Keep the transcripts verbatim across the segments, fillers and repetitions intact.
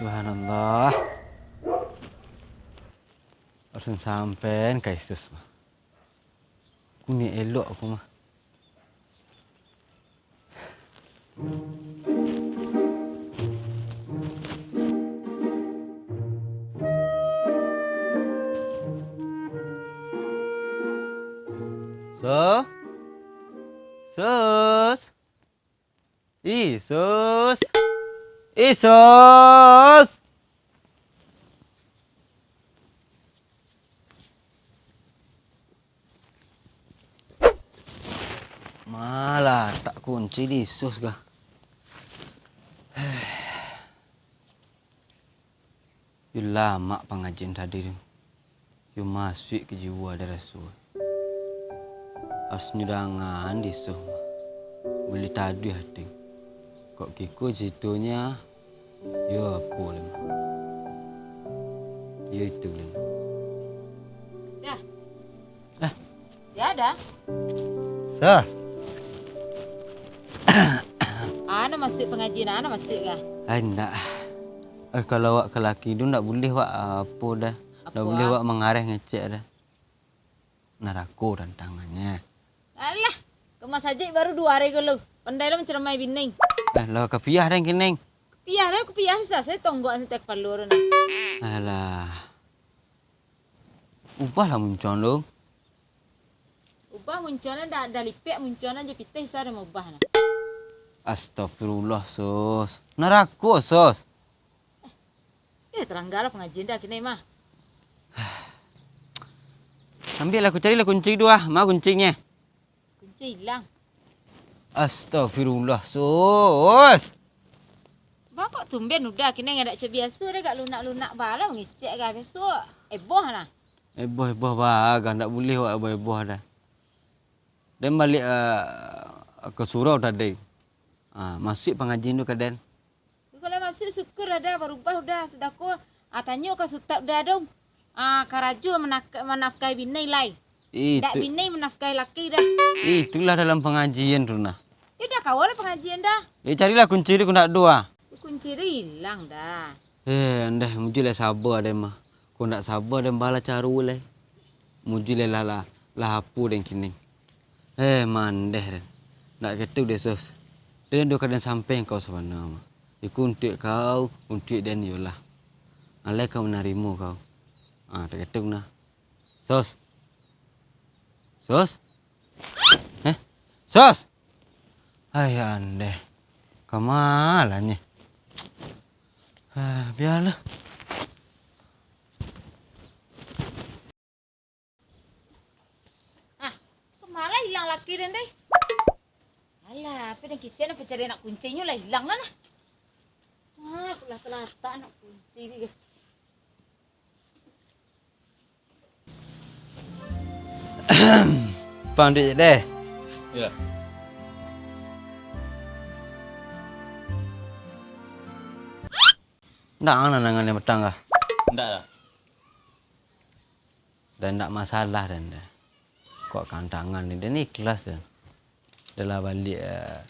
Subhanallah. Harus sampai ka Yesus mah. Kuni elok aku mah. So? Sus? Isus. Isus. Malah tak kunci di Isus kah? Yo lamak pangajian tadi tu. Yo masuak ka jiwa dek raso. Harusnyo dangaan di Isus mah. Buliah taduih ati. Kok kiko caritonyo, yo apo lai mah. Yo itu lai. Dah. Dah. Ya dah. Sah. Ana masuak pangajian, ana masuak kah? Ai, ndak. Eh, kalau awak ka laki tu ndak buliah awak apo dah. Ndak buliah awak mangareh ngecek dah. Narako tantangannyo. Alah, ka masajik baru duo ari ko lo. Pandai lo mancaramai bini. Eh, lo kapiah den kini. Kapiah dah, kapiah bisa sajo tonggok ante kapalo tu nah. Alah. Ubahlah muncuang lo. Ubah muncuang dah, dah lipek muncuang dah, jo pitih sa dah maubah nah. Astagfirullah, Sus. Narako, Sus. Eh, tarangga lah pangajian dah kini mah. Ambiaklah, aku carilah kunci tu ah. Ma kuncinyo? Kunci ilang. Astagfirullah, Sus. Bah, kok tumben udah kini ngadak cak biaso dah, agak lunak-lunak bala ngecek ka biaso. Eboh nah. Eboh, eboh bah, agak ndak buliah awak eboh-eboh dah. Den baliak, eh, ka surau tadi. Ah, masuak pangajian tu ka den. Kalau masuak, syukur lah dah, barubah udah. Sudah ko, ah, tanyo ka Sutap dah tu. Ah, karajo manak-, manafkahi bini lai. Dak itu bini manafkahi laki dah. Itulah dalam pangajian tu nah. Yo dah, kawa lah pangajian dah. Yo carilah kunci tu, kok ndak ado ah. Kunci tu ilang dah. Eh, andeh, muji lah saba den mah. Kok ndak saba den bala caro lai. Muji lai lah, lah, lah apo den kini. Eh, mandeh den. Ndak ketek deh, Sos. Den ado ka den sampaian kau sabana mah. Iko untuak kau, untuak den iyolah. Alai kau manarimo kau. Ah, tak ketek nah. Sos. Sos. Eh, Sos. Hai andeh. Ka ma lah nyo? Ah, bialah. Ah, ka ma lah ilang laki den deh? Alah, apo den kicek, apo cari anak kuncinyo lah ilang lah nah. Ah, aku lah talatak anak kunci ni. Pang duit deh. Yo. Ndak ang nanangan yang petang kah? Ndak lah. Dan ndak masalah den dah. Kok kantangan ni, den ikhlas den. Dah lah baliak, eh,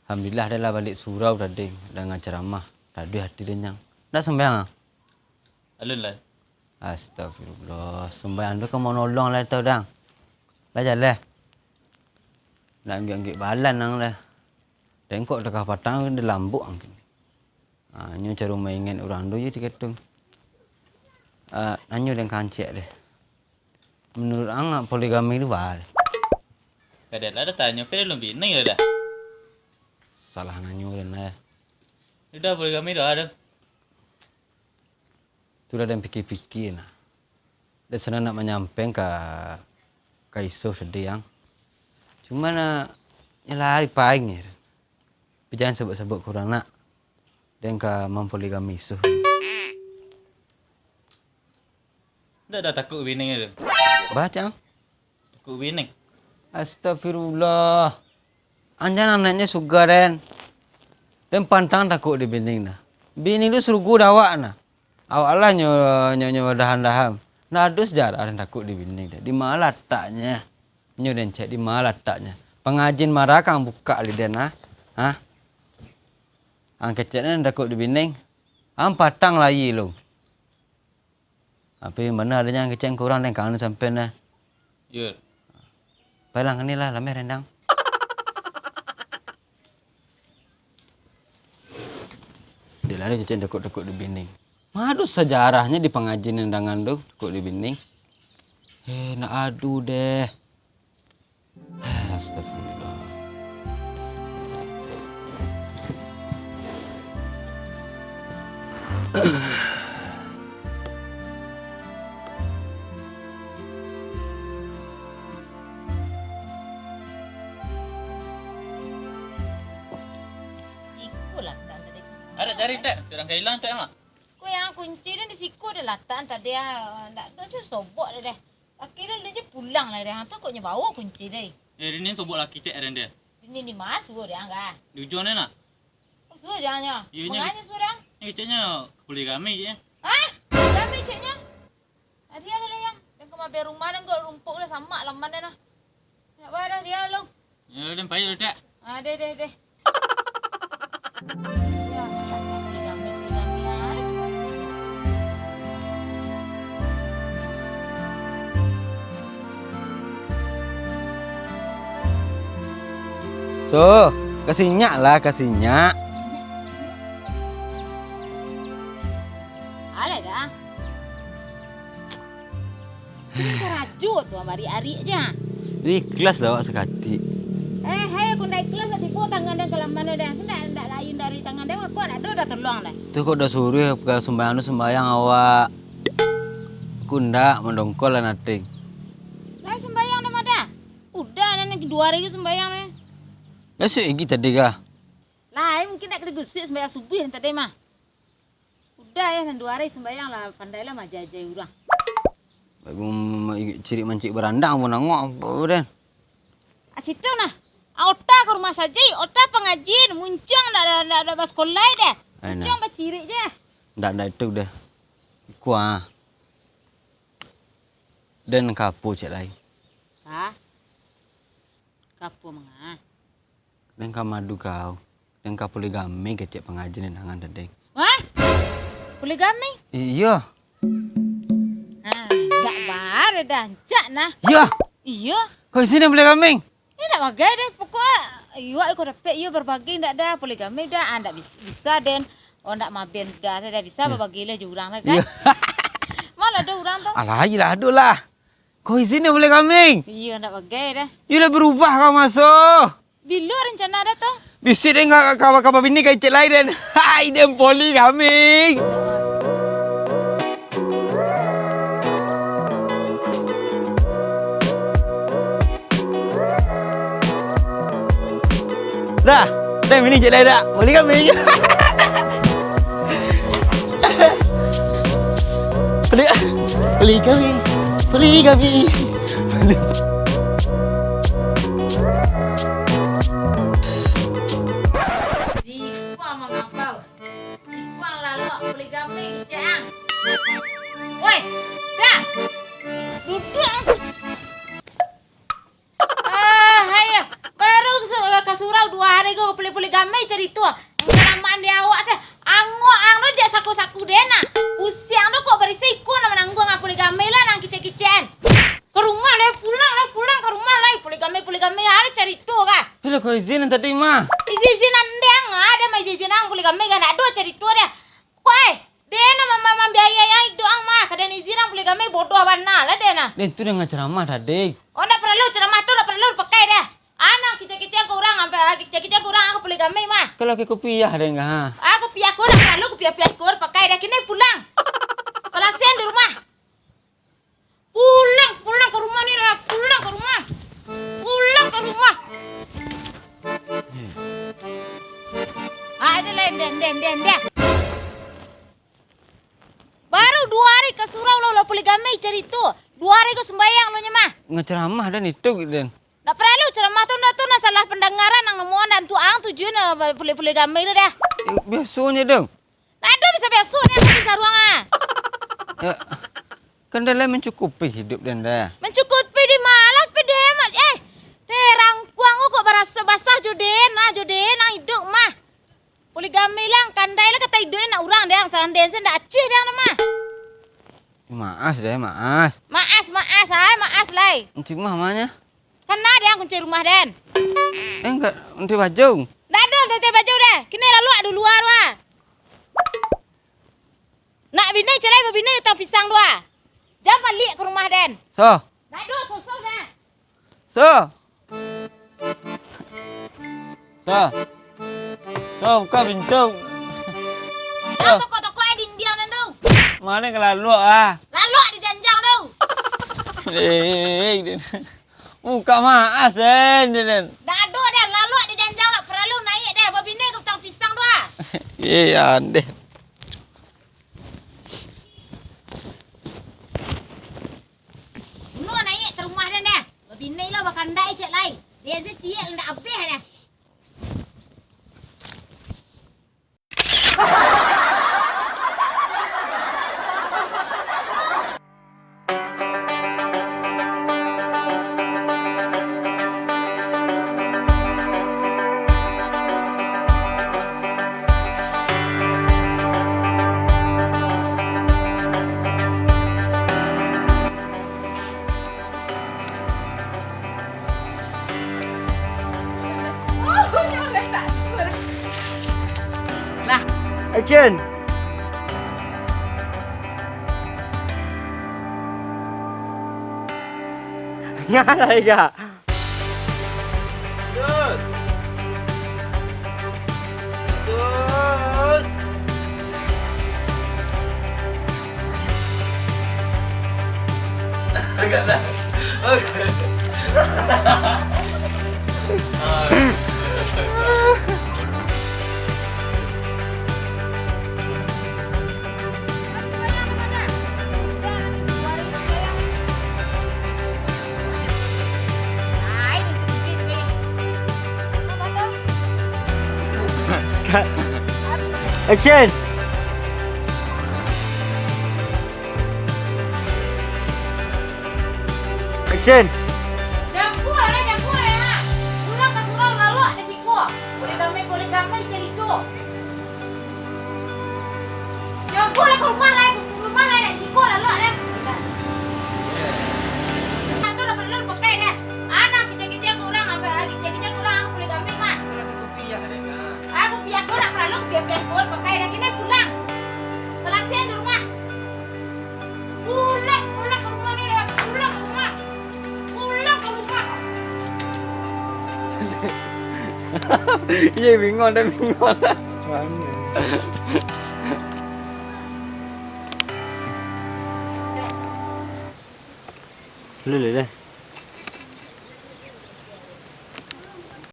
alhamdulillah dah lah baliak surau tadi, dangan caramah. Taduih ati den nyang. Ndak sumbayang ah? Alun lai. Astagfirullah, sumbayang tu ka manolong lai tau dang. Lah jaleh. Ndak angguik-angguik balan ang lah. Den kok takah patang den lambok ang kini. Ah, nyo caro maingat urang tu je diketong. Ah, nanyo den kancek deh. Menurut ang, poligami tu baa? Kadang lah dah tanyo, pe alun bini lah dah. Salah nanyo den lah. Udah poligami tu ado. Tu lah den pikia-pikia nah. Den sanak nak manyampaian ka, ka Iso sadih ang. Cuma nak, nyo lari paing je. Tapi jangan sabuik-sabuik ka urang nak. Den ka mampoligami Iso. Ndak ado takuik bini tu? Baa cak ang? Takuik bini. Astagfirullah. Anjan anaknyo suga den. Den pantang takuik di bini nah. Bini tu surugo dek awak nah. Awak lah nyo, nyo, nyo dahan-dahan. Ndak ado sajarah den takuik di bini den. Di ma lataknyo? Nyo den cek di ma lataknyo. Pangajian mara ka ang bukak lai den ah. Hah? Ang kecek den takuik di bini. Ang patang lai lo. Tapi bana adonyo kecek kurang den kangen sampean nah. Yo. Pailah, kanilah, lameh rendang. Dek lah, kecek dekok-dekok di bini. Madu sejarahnyo di pangajian undangan tu, dekok di bini. Eh, nak adu deh. Astagfirullah. Iko lah tadi. Ada cari, Tek. Urang ka ilang, Tek, mak. Ko yang kunci den di siko den latak tadi, ah. Ndak ado se sobok deh. Laki den je pulang lah deh. Hantu kok nyo bawa kunci deh. Eh, Rinin sobok laki cek aren dia. Rinin di ma suo deh, angga? Di ujuang ni nah. Oh, suo jangan nyo. Iyo, nyo. Manganyo suo deh. Nyo ceknyo ka poligami ceknyo. Hah? Poligami ceknyo? Ah, dia lah yang. Yang kemabe rumah dan kok rumpuk lah sama laman dah nah. Nak barang dia lu. Ya, udah, pai dulu, Tek. Ah, deh, deh, deh. So, kasinyak lah, kasinyak. Alah dah. Karajo tu, arik-arik je. Ikhlas lah awak sakatik. Eh, hai, aku ndak ikhlas lah tibo tangan den kalaman tu deh. Ndak, ndak lain dari tangan den, aku ndak ado dah tolong deh. Tu kok dah suruh ka sumbayang tu sumbayang awak. Aku ndak mandongkol lah nating. Lai sumbayang dah mah dah. Udah, nan duo hari lagi sumbayang ni. Lah suik lagi tadi kah? Lai, mungkin ndak kena gusuik sumbayang subuh tadi mah. Udah ya, nan duo hari sumbayang lah, pandailah maajai-ajai urang. Baik, mem-, mem-, cirik mancik barandang pun angok, apo den? Ah, cito nah. Ah, ota ka rumah sajo, ota pangajian, muncuang ndak, ndak, ndak, ndak basakolah deh. Ai, nah. Muncuang bacirik je. Ndak, ndak itu deh. Kuah. Den ka apo cek lai? Hah? Ka apo manga? Den ka madu kau. Den ka poligami kecek pangajian undangan tadi. Wah? Poligami? Iyo. Ha, ndak bare dah, rancak nah. Iyo. Iyo. Kau isi ni poligami? Eh, ndak bagai deh. Pokok iyo, iko dapek iyo berbagi ndak dah poligami dah. Ah, ndak bis-, bisa den. Oh, ndak maben dah, dah bisa berbagi lah jo urang lah kan. Iyo. Malah ado urang tu. Alah, iyolah, ado lah. Kau isi ni poligami? Iyo, ndak bagai dah. Iyo lah berubah kau maso. Bilo rencana dah tu? Bisuak den ka, ka, ka babini ka icek lai den. Hai, den poligami. Dah, den bini icek lai dah. Poligami. Poli-, poligami. Poligami. Di kuang mangapau? Di kuang lalok poligami, cek ang. Woi, dah. Duduak. Ah, hai, baru su-, ka surau duo hari ko poli-, poligami carito. Kalamaan di awak se. Angok ang no jak saku-saku den nah. Pusiang no kok barisi iko nan manangguang ang poligami lah nan kicek-kicek. Ka rumah lai, pulang lai, pulang ka rumah lai. Poligami, poligami, ado carito kah? Alah, kau izin tadi mah. Izin-izin andeng, ado mah izin-izin ang poligami kah, ndak ado carito deh. Kok, eh, Den nah ma-, ma-, mambiayai ang iduik ang mah, ka den izin ang poligami bodoh bana lah den nah. Den tu danga ceramah tadi. Oh, ndak paralu ceramah tu, ndak paralu dipakai deh. Ang kicek-kicek ka urang, ampe, ah, kicek-kicek ka urang, ang poligami mah. Kalau ka kupiah den kah, ha? Ah, kupiah ko ndak paralu, kupiah-piah ko dipakai deh. Kini pulang. Kalasian di rumah. Pulang, pulang ka rumah ni lah. Pulang ka rumah. Pulang ka rumah. Ah, itu lain, den, den, den, den. Baru duo hari ka surau lo, lo poligami carito. Duo hari ko sumbayang lo nyo mah. Ngeramah den itu, den. Ndak paralu ceramah tu, ndak tu, nah salah pendengaran nang nemu, ndak tu ang tujuan, eh, poli-, poligami tu dah. Eh, biasonyo dong. Ndak ado bisa biaso deh, mungkin saruang ah. Ya, kan den lah mencukupi hidup den dah. Mencukupi di malah pedemat. Eh, terangkuang kok barasa basah jo den, ah, jo den ang iduik mah. Poligami Kami lang kandai lah kato iduik nak urang deh, salah den sen dak acih deh nama. Maas deh, maas. Maas, maas, ai, maas lai. Nanti mah manya. Kana deh kunci rumah den. Eh, enggak, nanti baju. Dak ado nanti baju deh. Kini lalu ado luar wah. Nak bini celai babini utang pisang tu ah. Jan baliak ka rumah den. So. Dak ado, susuh dah. So. So. So, buka pintu. Jan tokok-tokok eh dindiang den tu. Mano ka laluak ah. Laluak di janjang tu. Eh, den. Buka maas den, den. Dak ado den, laluak di janjang lah, paralu naiak deh, babini ka utang pisang tu ah. Iya, deh. Bunuh naiak ka rumah den deh. Babini lo bakandai ciek lai. Dia se ciek ndak abih deh. Action! Ngarai ka? Sus! Sus! Agak lah. Oke. Action! Action! Jangkua lah, jangkua lah, nak. Pulang ka surau, lalok di siko. Poligami, poligami carito. Jangkua lah ka rumah lah, ka rumah lah, di siko, lalok lah. Sepatu lah paralu dipakai dah. Anak kicik-kicik ka urang, apa, kicik-kicik ka urang, poligami mah. Ah, kupiah ko ndak paralu, kupiah-piah ko dipakai dah. Kini pulang. Salasaian di rumah. Pulang, pulang ka rumah ni lah. Pulang ka rumah. Pulang ka rumah. Iyo, bingung dan bingung. Lu, lu, lu.